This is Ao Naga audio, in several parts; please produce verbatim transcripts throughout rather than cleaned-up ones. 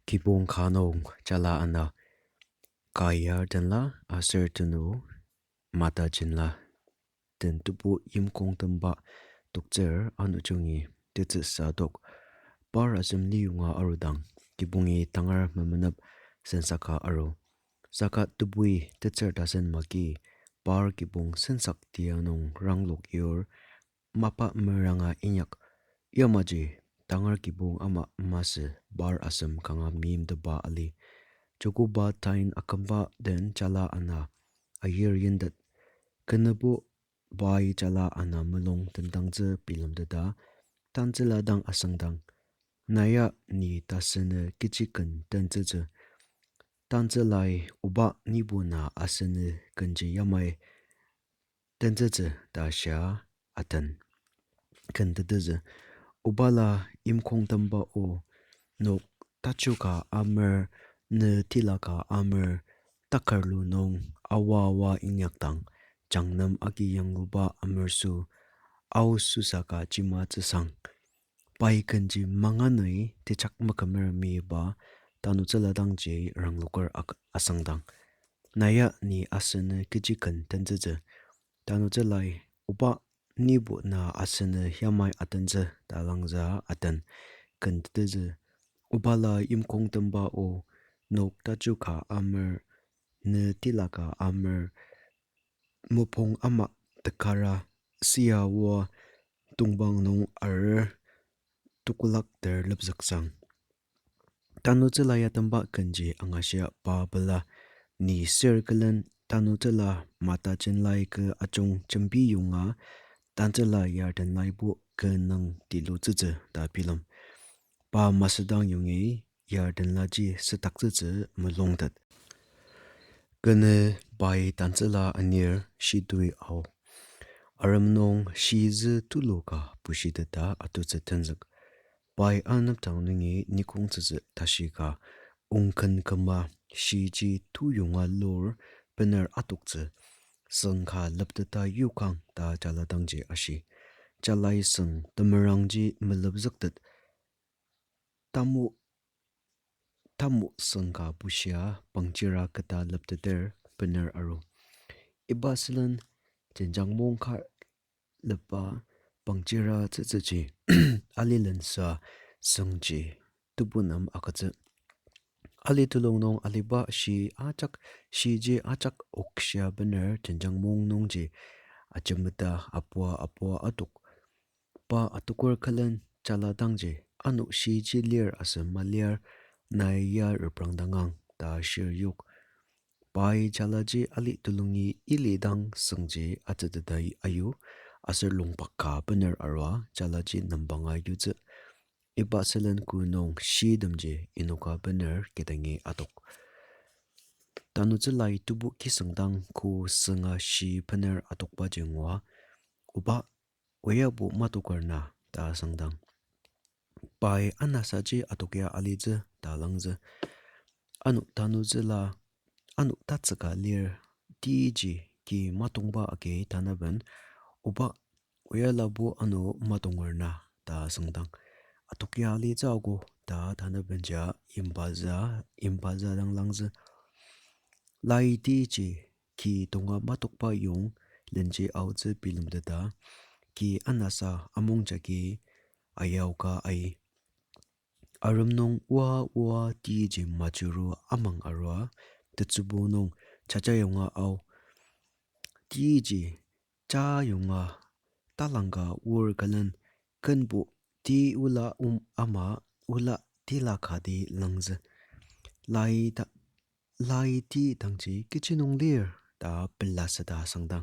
Kibong ka nung jala ana, ka yardenla aser tenu mata jinla, den tebu yimkongtemba toktsür ano jungi tetsüsa tok. Par asem liyonga arudang, kibongi tangar memenep sensaka aru. Saka tebui tetsür tasen maki, par kibong sensak tia nung ranglok yur, mapa meranga inyak. Yamaji tangar kibong ama masü par asem kanga meimteba ali. Chokoba tain akümba den jala ana ayir yintet. Kenübo pai jala ana mulung tendangtsü bilemteta, tantsüla dang asüngdang. Na ya ni tasünü kechi ken tentsütsü? Tantsülai, oba, nibo na asünü kenji yamai tentsütsü ta shia aten. Ken tetezü, obala yimkongtemba o, nok tachoka amer, ne tilaka amer, takarlu nung awa awa inyakdang, jangnem agi yangluba amerso, ao süsaka jimatsüsang. Pai kenji manganü tejak makümer meiba, tanutsüla dangji rangloker ak-, asüngdang. Na ya ni asünü kechi ken tentsütsü? Tanutsülai, oba, nibo na asünü yamai atentsü ta langzü aten. Ken tetezü, obala yimkongtemba o, nok tachoka amer, ne tilaka amer, mopung ama tekara, sia oa tongpang nung arer, tekolak ter lepzüksang. Tanutsüla ya temba kenji angashia pa pela, ni sür külen tanutsüla mata jenlai kü ajung jembi yonga, tantsüla yarden laibo kü nung tilutsütsü ta bilem. Pa masüdang yongi yarden laji sütaktsütsü mulungtet. Kenü pai tantsüla anir shitoi ao. Arem nung shizü tulu ka bushiteta atutsü tenzük. Pai anepdang nungi nikongtsütsü tashi ka ongken küma shiji tu yonga lur bener atoktsü. Süng ka lepteta yokang ta jala dangji ashi. Jalai süng temerangji melepzüktet. Tamu, tamu süng ka bushia pangjira keta lepteter bener aru. Iba sülen jenjang mongka lepa pangjira tsütsüji alilensa süngji tebu nem agütsü. Ali tulung nung aliba shi ajak, shiji ajak okshia bener jenjang mong nungji ajemeta apua apua atok. Pa atoker külen jala dangji, ano shiji lir asem maliar, nai ya reprangdangang ta shir yok. Pai jalaji ali tulungi ili dang süngji atsütetai ayu, aser longpak ka bener arua jalaji nembanga yutsü. Iba sülen ku nung shitemji inoka bener kidangi atok. Tanutsülai tebu kisüngdang ku sünga shi bener atokbaji ngua, oba, oyabo matoker na ta süngdang. Pai anasaji atokya alitsü ta langzü. Ano tanutsüla, ano tatsüka lir tiji ki matongba agi tanaben, oba, oyalabo ano matonger na ta süngdang. Atokya alitsü ago ta tanabenja imbaza, imbaza dang langzü. Lai tiji ki tonga matokba yong lenji aotsü bilemteta, ki anasa among jagi ayaoka ai. Arem nung oa oa tiji majuru amang arua, tetsübu nung jaja yonga ao. Tiji ja yonga talangka oar külen kenbo ti ola um ama ola tila kati langzü. Lai ta, lai ti dangji kechi nung lir ta pelaseta süngdang.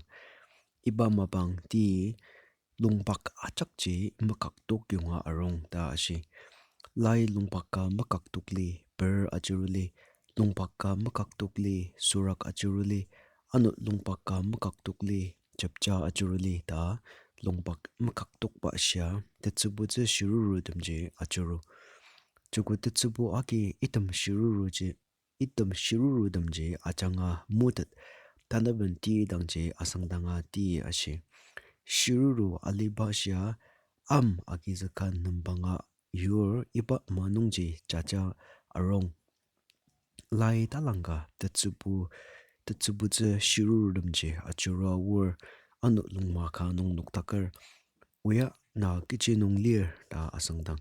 Iba mapang ti longpak ajakji mekaktok yonga arung ta ashi. Lai longpak ka mekaktok li per ajuruli, longpak ka mekaktok li surak ajuruli, ano longpak ka mekaktok li jepja ajuruli ta longpak mekaktokba shia, tetsübutsü shirurutemji ajuru. Joko tetsübu agi item shiruruji, item shirurutemji ajanga mutet, tanaben ti dangji asüngdanga ti ashi. Shiruru aliba shia am agizüka nembanga yur iba manungji jaja arung. Lai talangka tetsübu, tetsübutsü shirurtemji ajurua aor, ano lungma ka nung nokdaker. Oya na kechi nung lir ta asüngdang,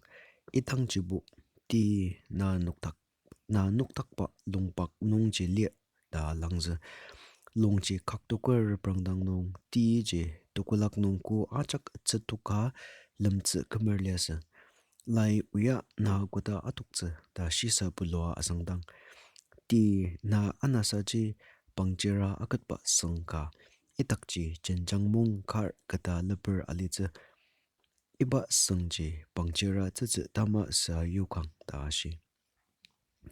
idangjibo ti na nokdak, na nokdakba lungpak nungji lir ta langzü. Lungji kaktoker reprangdang nung tiji tekolak nung ko ajak tsütoka lemtsü kümer liasü. Lai oya na koda atoktsü ta shisa pulua asüngdang, ti na anasaji pangjira aketba süng ka idakji jenjang mung kar keta leper alitsü. Iba süngji pangjira tsütsü tama sa yokang ta ashi.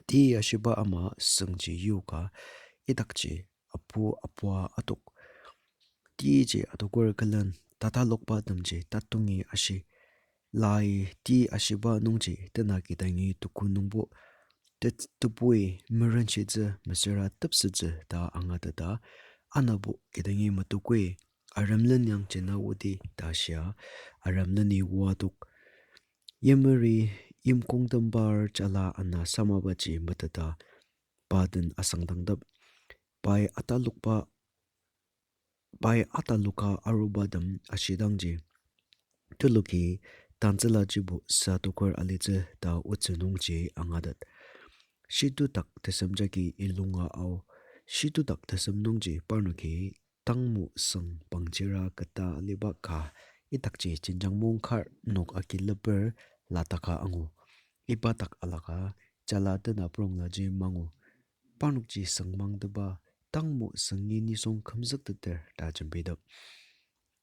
Ti ashiba ama süngji yoka idakji apu apua atok. Tiji atoker külen tatalokba temji tatongi ashi. Lai ti ashiba nungji tena kidangi tuku nungbo te-, tebui merenshitsü mesüra tepsetsü ta angateta, anabo kidangi metokoi aremlen yang jena odi ta shia, aremleni oa tok. Yimeri yimkongtembar jala ana samabaji meteta, pa den asüngdangtep. Pai atalokba, pai ataloka arubatem ashidangji, teloki tantsülajibo sa toker alitsü ta otsü nungji angatet. Shitudak tesem jagi ilunga ao. Shitudak tesem nungji parnoki tangmo süng pangjira keta aliba ka idakji jenjang mung kar nok agi leper lataka angu. Iba dak alaka jala tena pronglaji mangu. Parnokji süngmangteba tangmo süngi nisung kümzükteter ta jembitep.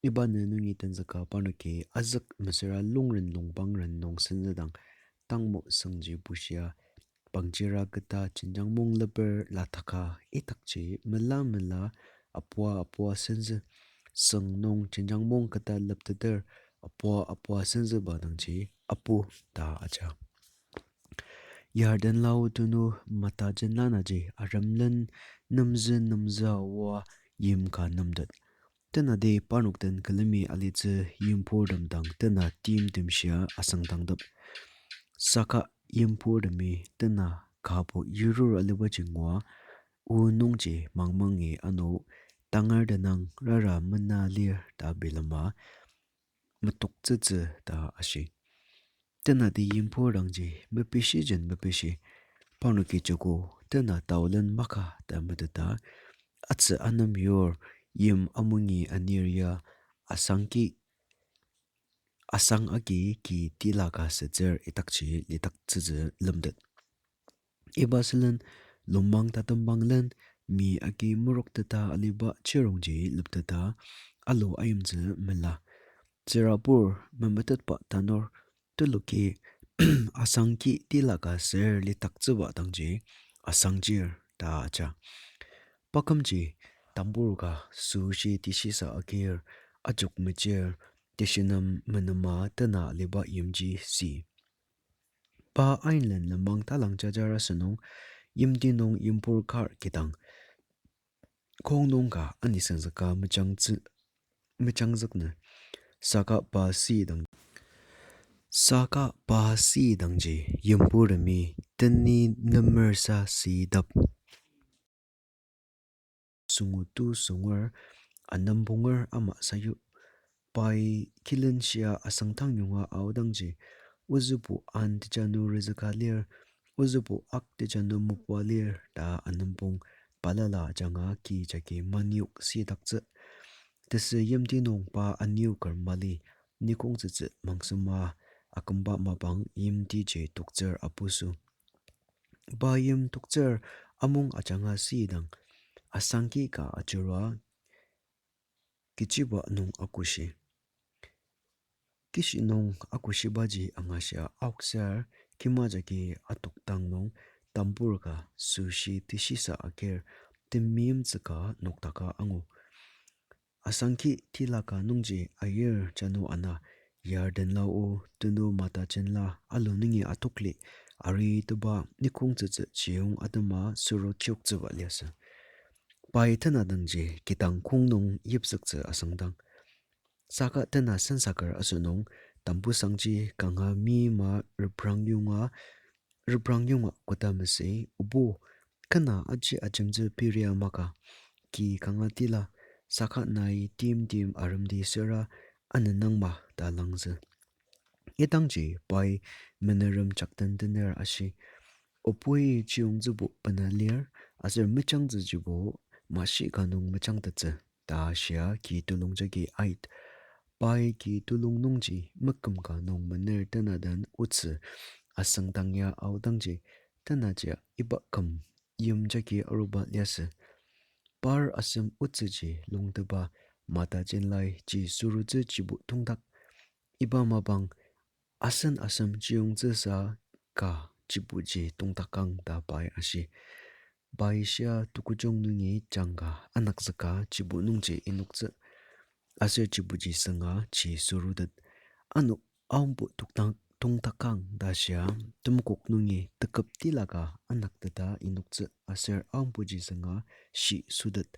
Iba ne nungi tenzüka parnoki azük mesüra lungren lungpangren nung senzüdang tangmo süngji bushia pangjira keta jenjang mung leper lataka idakji mela mela apua apua senzü. Süng nung jenjang mung keta lepteter apua apua senzüba dangji apu ta aja. Yarden lao tenu mata jenla naji aremlen nemzü nemzü oa yim ka nemtet. Tenati parnok den külemi alitsü yimburtem dang tena timtem shia asüngdangtep. Saka yimburtemi tena kabo yirur alibaji ngua, o nungji mangmangi ano tangar tenang rara mena lir ta bilema metoktsütsü ta ashi. Tenati yimbur dangji mepishijen mepishi, parnoki joko tena taolen maka ta meteta, atsü anem yur yim amungi anir ya asangki, asang agi ki tila ka setsür idakji lidaktsütsü lemtet. Iba sülen lomang tatembanglen mi agi merokteta aliba chirongji lepteta alu ayimtsü mela. Tsürabur memetetba tanur teloki asangki tila ka ser lidaktsüba dangji asangchir ta aja. Pakümji tambur ka süshi tishisa agir ajok mechir, teshinemem menema tena aliba yimji si. Pa ainlen lenmang talang jajar asünung, yimti nung yimbur kar kidang kong nung ka anisüngzüka mejangtsü-, mejangzüknü. Saka pa sidang, saka pa sidangji yimburtemi teni nemersa sidap. Süngutu sünger, anembonger ama sayu. Pai kilenshia asüngdang yonga aodangji, ozübo an tejanu rezüka lir, ozübo ak tejanu mopua lir ta anembong balala ajanga ki jagi maniok sidaktsü. Tesü yimti nung pa anioker mali, nikongtsütsü mangsema akümba mapang yimtiji toktsür apusü. Pa yim toktsür amung ajanga sidang, asangki ka ajurua kechiba nung akoshi. Kishi nung akoshibaji angashia aokser kima jagi atokdang nung tambur ka süshi teshisa aker temeimtsüka noktaka angu. Asangki tilaka nungji ayir jano ana, Yarden lao o tenu mata jenla alu nungi atokli, ariteba nikongtsütsü chiyong atema suro chioktsüba liasü. Pai tenadangji kidang kong nung yipsüktsü asüngdang. Saka tena sensaker asünung, tambusangji kanga mima reprang yonga reprang yonga koda masü, obo, kena aji ajemtsü peria maka, ki kanga tila, saka nai tim tim aremdi süra anenangma ta langzü. Idangji pai menerem jakten tener ashi, oboi chiyongtsübo bena lir, aser mejangtsüjibo mashi ka nung mejangtettsü ta shia ki tulung jagi ait. Pai ki tulung nungji meküm ka nung mener tena den otsü asüngdang ya aodangji, tenaji iba küm yim jagi aruba liasü. Par asem otsüji lungteba mata jenlai ji sürutsü jibo tongdak. Iba mapang asen asem chiyongtsüsa ka jiboji tongdakang ta pai ashi. Pai shia tukujung nungi jangka anakzüka jibo nungji inoktsü. Aser jiboji sünga ji sürutet. Ano aombo tokdang-, tongdakang ta shia, temokok nungi teküp tilaka anakteta inoktsü aser aomboji sünga shi sütet.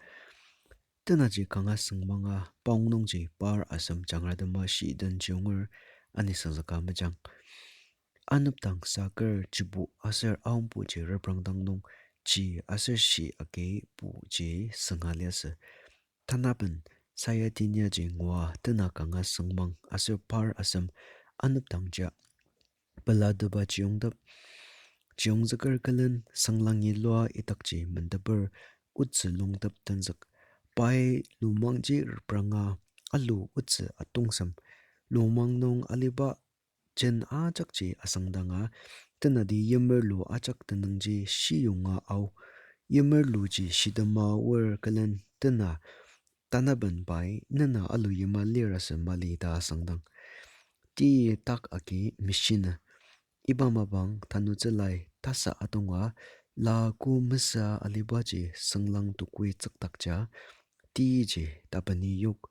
Tenaji kanga süngmanga paong nungji par asem jangratema shi den chiyunger anisangzüka mejang. Anepdang saker jibo aser aomboji reprangdang nung ji aser shi agi puji sünga liasü. Tanaben, sayateniaji ngua tena kanga süngmang aser par asem anepdangja pelateba chiyongtep. Chiyongzüker külen sanglangi lua idakji menteper otsü lungtep tenzük. Pai lumangji repranga alu otsü atungsem. Lumang nung aliba jen ajakji asüngdanga, tenati yimerlu ajak tenüngji shiyonga ao. Yimerluji shitema oer külen tena tanaben pai nena alu yima lir asü mali ta asüngdang. Ti tak agi mishina. Iba mapang tanutsülai tasa atonga la ku mesa alibaji sünglang tukui tsükdakja, tiji tabeni yok.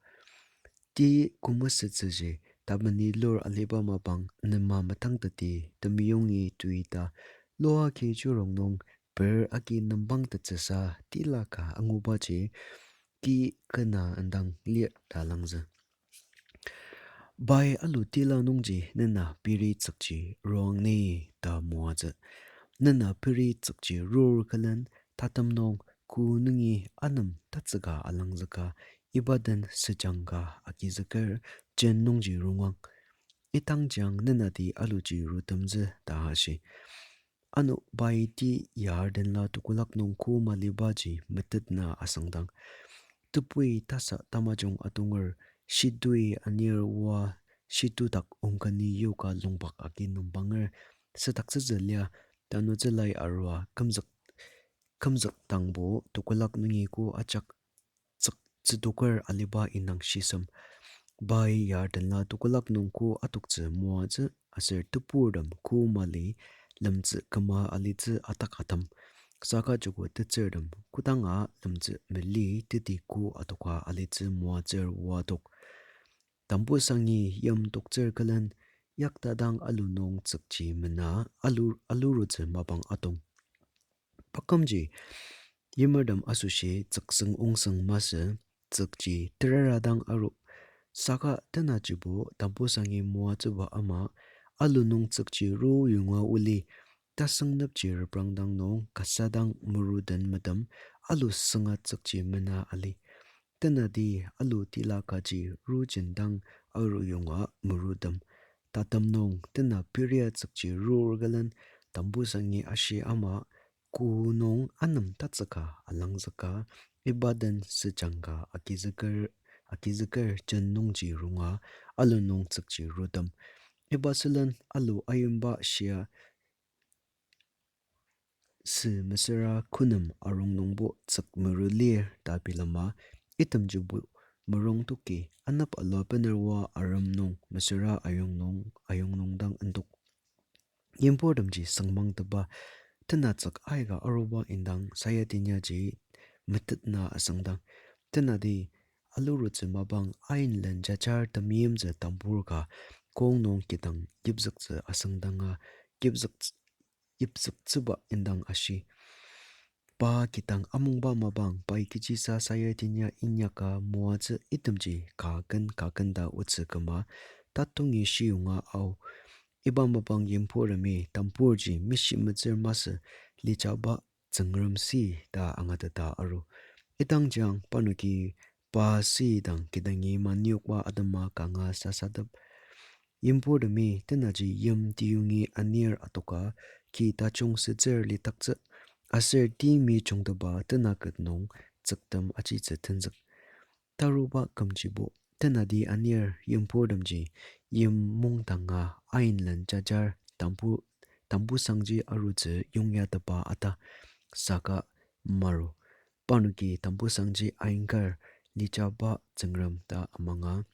Ti kumesetsüji tabeni lur aliba mapang nema metangteti temeyongi tuita, loa ki jurong nung per agi nembang tetsüsa tila ka angubaji ki kena indang lir ta langzü. Pai alu tila nungji nena peri tsükji ruang ni ta moatsü. Nena peri tsükji rur külen tatem nung ku nungi anem tatsüka alangzüka iba den sejang ka agizüker jen nungji rongang. Idangjiang nenati aluji rutemtsü ta ashi. Ano pai ti yardenla tekolak nung ku malibaji metetna asüngdang, tebui tasa tamajung atonger, shitui anir oa shitudak ongkani yoka longpak agi nungbanger, südaktsütsü lia tanutsülai arua kümzük, kümzük dangbo tekolak nungi ku ajak tsük-, tsütoker aliba indang shisem. Pai yardenla tekolak nung ku atoktsü moatsü aser teburtem ku mali lemtsü küma alitsü atak atem. Saka joko tetsürtem kodanga lemtsü meli teti ku atoka alitsü moatsür oa tok. Tambusangi yim toktsür külen yaktadang alu nung tsükji mena alu, alurutsü mapang atong. Pakümji yimertem asoshi tsüksüng ongsüng masü, tsükji terera dang aru. Saka tenajibo tambusangi moatsüba ama, alu nung tsükji ru yonga oli, tasüngnepji reprangdang nung kasa dang meruden metem, alu sünga tsükji mena ali. Tenati alu tila kaji ru jendang aru yonga merudem. Tatem nung tena peria tsükji rur külen tambusangi ashi ama, ku nung anem tatsüka alangzüka, iba den sejang ka agizüker, agizüker jen nungji ronga, alu nung tsükji rutem. Iba sülen alu ayimba shia sü mesüra kunem arung nungbo tsük meru lir ta bilema, itemjibo merong toki anep alua bener oa arem nung mesüra ayong nung, ayong nung dang indok. Yimburtemji süngmangteba, tenatsük aika aruba indang sayadinyaji metetna asüngdang. Tenati alurutsü mapang ainlen jajar temeimtsü tambur ka kong nung kidang yipzüktsü asüngdanga yipzük-, yipzüktsüba indang ashi. Pa kidang amungba mapang pai kechisa sayadinya inyaka moatsü itemji kaken kaken ta otsü küma, tatongi shiyonga ao. Iba mapang yimburtemi tamburji mishimetsür masü, lijaba Tsüngrem si ta angateta aru. Idangjang parnoki pa si dang kidangi maniokba atema kanga sasadep. Yimburtemi tenaji yim tiyongi anir adoka, ki tajung sütsür litaktsü, aser timi jungteba tenaket nung tsüktem ajitsü tenzük. Taruba kümjibo, tenati anir yimburtemji yim mungdanga ainlen jajar tambu, tambusangji arutsü yongyatepa ata, saka maru. Parnoki tambusangji ainkar, lijaba Tsüngrem ta amanga.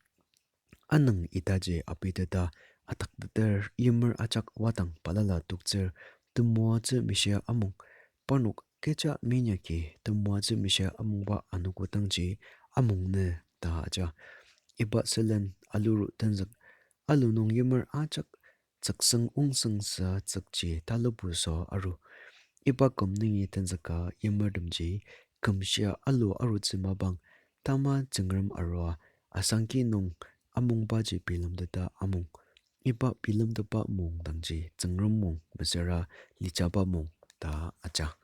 Anüng itaji abiteta atakteter yimer ajak wadang balala toktsür temoatsü mishia amung. Parnok kecha minyaki temoatsü mishia amungba anogo dangji amung nü ta aja. Iba sülen aluru tenzük. Alu nung yimer ajak tsüksüng ongsüngsa tsükji talupuso aru. Iba küm nungi tenzüka yimertemji kümshia alu arutsü mapang tama Tsüngrem arua asangki nung amungbaji bilemteta amung. Iba bilemtetba mung dangji Tsüngrem mung mesüra lijaba mung ta aja.